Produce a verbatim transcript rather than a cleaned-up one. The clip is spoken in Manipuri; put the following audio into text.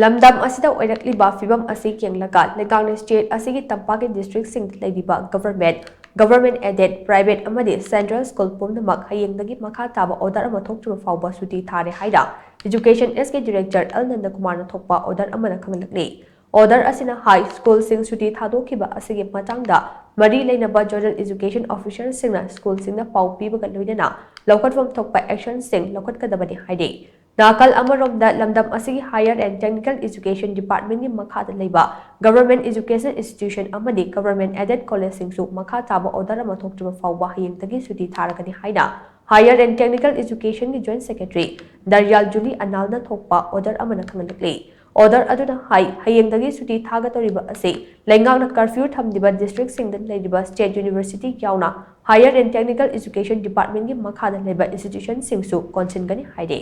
ꯂꯝꯗꯝ ꯑꯁꯤꯗ ꯑꯣꯏꯔꯛꯂꯤꯕ ꯐꯤꯕꯝ ꯑꯁꯤ ꯌꯦꯡꯂꯒ ꯂꯩꯉꯥꯛꯅ state ꯑꯁꯤꯒꯤ ꯇꯝꯄꯥꯛꯀꯤ districtꯁꯤꯡꯗ ꯂꯩꯔꯤꯕ government, government aided, private ꯑꯃꯗꯤ central school ꯄꯨꯝꯅꯃꯛ ꯍꯌꯦꯡꯗꯒꯤ ꯃꯈꯥ ꯇꯥꯕ order ꯑꯃ ꯊꯣꯛꯇ꯭ꯔꯤꯕ ꯐꯥꯎꯕ ꯁꯨꯇꯤ ꯊꯥꯔꯦ ꯍꯥꯏꯅ Education Sꯀꯤ director L ꯅꯟꯗꯀꯨꯃꯥꯔꯅ ꯊꯣꯛꯄ order ꯑꯃꯅ ꯈꯪꯍꯜꯂꯛꯂꯤ꯫ Order ꯑꯁꯤꯅ ꯍꯥꯏ, schoolꯁꯤꯡ ꯁꯨꯇꯤ ꯊꯥꯗꯣꯛꯈꯤꯕ ꯑꯁꯤꯒꯤ ꯃꯇꯥꯡꯗ ꯃꯔꯤ ꯂꯩꯅꯕ zonal education officerꯁꯤꯡꯅ schoolꯁꯤꯡꯗ ꯄꯥꯎ ꯄꯤꯕꯒ ꯂꯣꯏꯅꯅ ꯂꯧꯈꯠꯐꯝ ꯊꯣꯛꯄ actionꯁꯤꯡ ꯂꯧꯈꯠꯀꯗꯕꯅꯤ ꯍꯥꯏꯔꯤ꯫ ꯅꯥꯀꯜ ꯑꯃꯔꯣꯝꯗ, ꯂꯝꯗꯝ ꯑꯁꯤꯒꯤ higher and technical education departmentꯀꯤ ꯃꯈꯥꯗ ꯂꯩꯕ government education institution ꯑꯃꯗꯤ government aided collegeꯁꯤꯡꯁꯨ ꯃꯈꯥ ꯇꯥꯕ order ꯑꯃ ꯊꯣꯛꯇ꯭ꯔꯤꯕ ꯐꯥꯎꯕ ꯍꯌꯦꯡꯗꯒꯤ ꯁꯨꯇꯤ ꯊꯥꯔꯒꯅꯤ ꯍꯥꯏꯅ higher and technical educationꯒꯤ joint secretary ꯗꯔꯌꯥꯜ ꯖꯨꯂꯤ ꯑꯅꯥꯜꯅ ꯊꯣꯛꯄ order ꯑꯃꯅ ꯈꯪꯍꯜꯂꯛꯂꯤ꯫ Order ꯑꯗꯨꯅ ꯍꯥꯏ, ꯍꯌꯦꯡꯗꯒꯤ ꯁꯨꯇꯤ ꯊꯥꯒꯗꯧꯔꯤꯕ ꯑꯁꯤ ꯂꯩꯉꯥꯛꯅ curfew ꯊꯝꯂꯤꯕ districtꯁꯤꯡꯗ ꯂꯩꯔꯤꯕ state university ꯌꯥꯎꯅ higher and technical education departmentꯀꯤ ꯃꯈꯥꯗ ꯂꯩꯕ institutionꯁꯤꯡꯁꯨ ꯀꯣꯟꯁꯤꯟꯒꯅꯤ ꯍꯥꯏꯔꯤ꯫